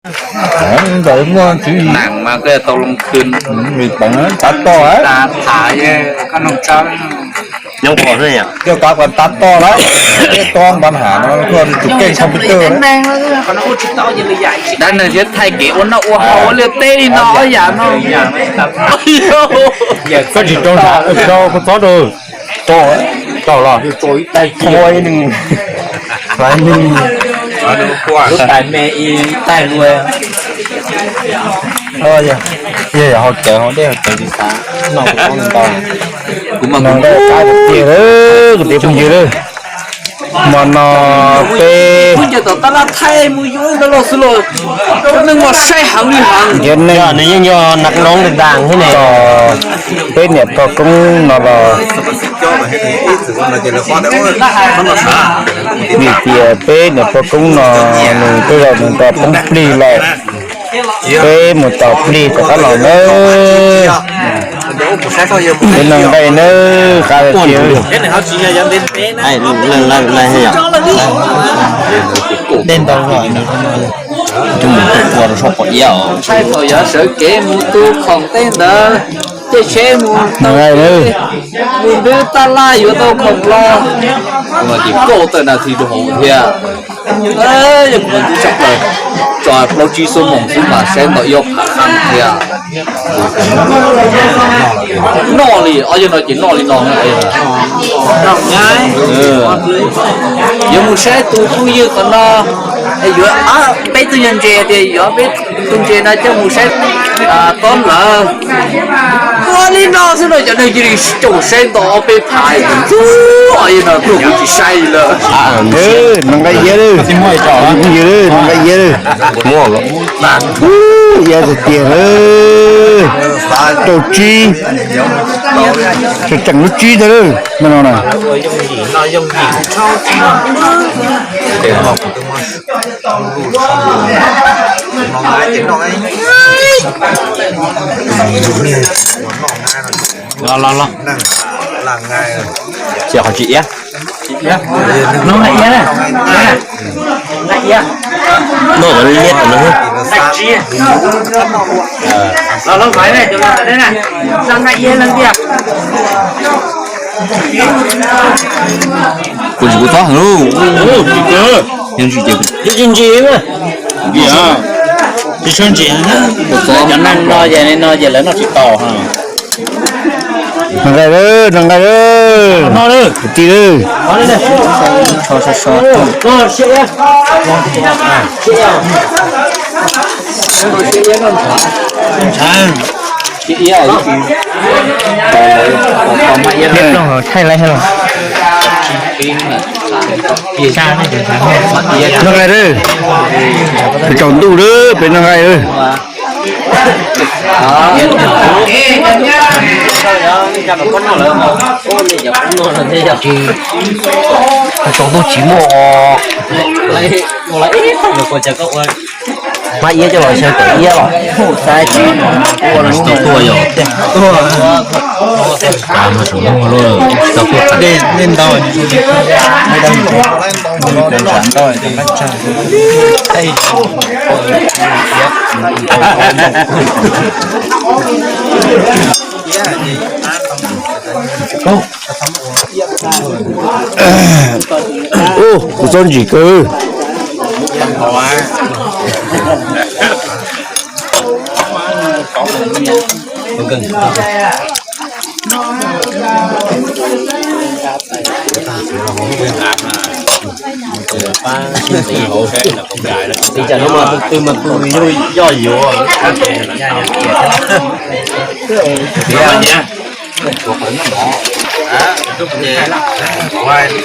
Ntawd muaj tswv yim, nees mas koj tau loo khw, vim peev tav toj, coj kav kom tav toj lawm, peb toj npab ham no, tus keej computer. Dab neeg thiab thaij kev ua noj ua haus ua liaj teb li no ob yam no. Koj tsis rau nrad, rau kua txob rau. Rau los, ib nws, lub tais me ib tais lua. Yog hau cawv hau dej hau cawv tsis xav noj kuv txob ntau. Kuv mas kuv nqaij qab tiag tiag lawm, kuv tias phooj ywg lawm. Hmo no peb, peb tom tab laj thaij mus yuav ntau los xwb los, cov neeg mas saib heev li heev. Nws yeej yog nas noob ntas thiab ne. Peb niam pog koob no los, vim tias peb niam pog koob no nws twb los nws nto poob plig lawm, peb mus tos plig rov qab los nawb. Peb noj nqaij nawb, qab tiag. Dej ntau, mus tua rau saum pom iab os. Thaij thaum yuav sawv kev mus tu khoom tej ntawd, caij tsheb mus tau, mus nrwb taj laj yuav tau khoom los, ces kauj tawm nas this rau hauv thiab. Yog kuv mas ntub tshaj plaws, tso plaub tsib xuab moos xwb mas saib ntau ib ob phav qab thiab. Noj li, ob yawg no ces noj li no. Yuav mus saib tus phooj ywg qhov no, yuav peb tug yog ntses tias yuav peb tus ntses no coj mus saib tob lawm. Ua li no xwb no cov neeg cia li caum saib ntau ob peb phav, ntxub os, yog no tuaj kuv tsis saib lawm. Noj nqaij iab, noj nqaij iab, muaj iab tiag tiag, rau tsib, tseem lub tsib thiab no na. Los los los. Ces qhov tsis iab. Noj nqaij iab na. Noj cov liab no. Los los, noj nqaij iab leej tiag. Kuv tsis, kuv txob heev lauj. Tsis ntsis mas. Tsis tshua ntsis. Cov neeg no ces li no ces lawv noj tsis tau. Noj nqaij lawm, noj nqaij lawm. Kwv tij lawm. Thaij laiv los. Noj nqaij lawm. Peb tsaus ntuj lawm, peb noj nqaij lawm. Tsaus ntuj tsis muaj os. Hmab iab coj los xyaw cov iab los. Tsis tau tuaj yog. Dej ntau. Ub, kuv txob ntsim kawg. Li cas no mas tus twg mas tus yog yuav.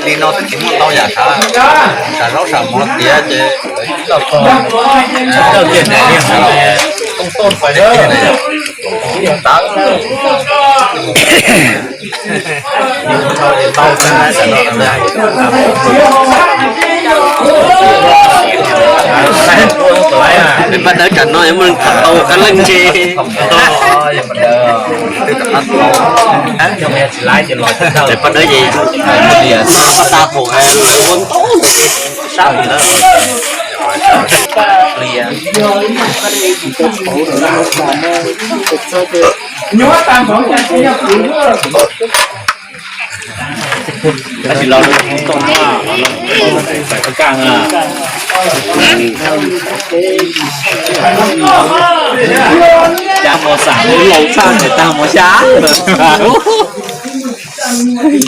Li no twb tsis muaj ntau yam sav, sav zaub sav mov tiav ces lawv ib loj txog tawj tiaj ntawd li no los tooj tooj fais li tiag na yom. Ntawd pab dawb tsam no yuav muaj tau kab leej ntse. Pab dawb ces pab ta pum ua ntau sab pum ntawd. Tab sis los tau, tau kaj, cas mos xam laus tag, tag mos xya.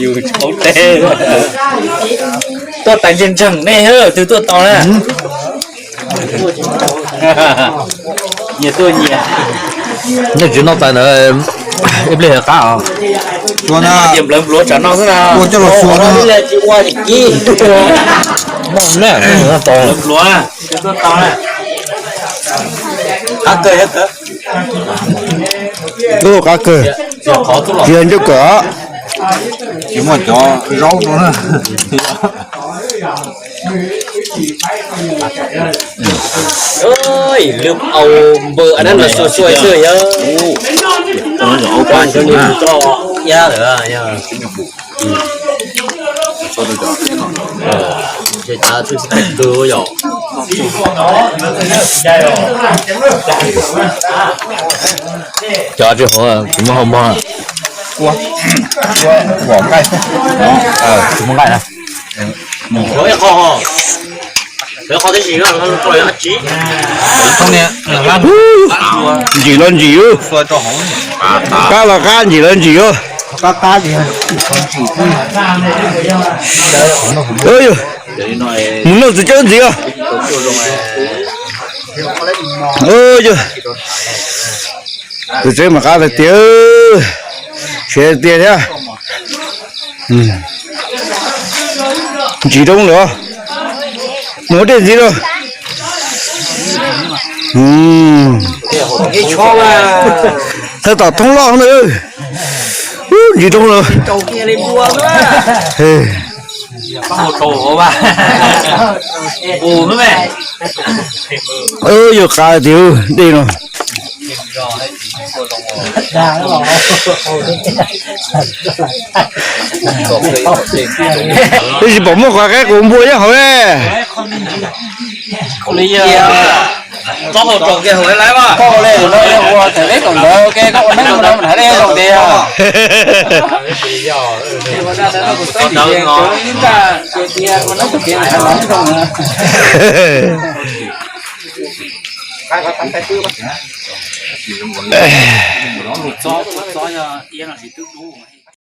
Yus tsis paub teb. Tuaj tais ntseeg ntseeg nej, twg tuaj tau na? Nyias tuaj nyias. Nej tsis noj txais ntawd ib pliag qab os. Ces nplawv npluav tsam no xwb na. Ua coj los xua na. Nplawv npluav, tuaj tau na. Qab kawg, qab kawg. Tsis yog ncauj kawg os. Tsis muaj cov zaub no. Lwm au npawg a nab los xua xua xwb yog. Au pab xyov nws tso iab lawm yog. Ces tav twb tsis tau kawg yom. Cov tsis hauv kuv muab hau npog. Ua, ua nqaij. Kuv muab nqaij na. Lawv qhov, lawv qhov tib si, ntsim los ntsim, qab los qab, ntsim los ntsim. Mus noj txiv tsawb ntxiv os. Txiv tsawb mas qab tiag tiag, siav tiag thiab. Ntsim roob lawm, mus ua dej ntxiv lawm. Thawj tom thoob loj na. Ntsim roob lawm. Yog qab tiag dej no. Twb tsis pom muaj qhov qaib qus npua nyob hauv ne.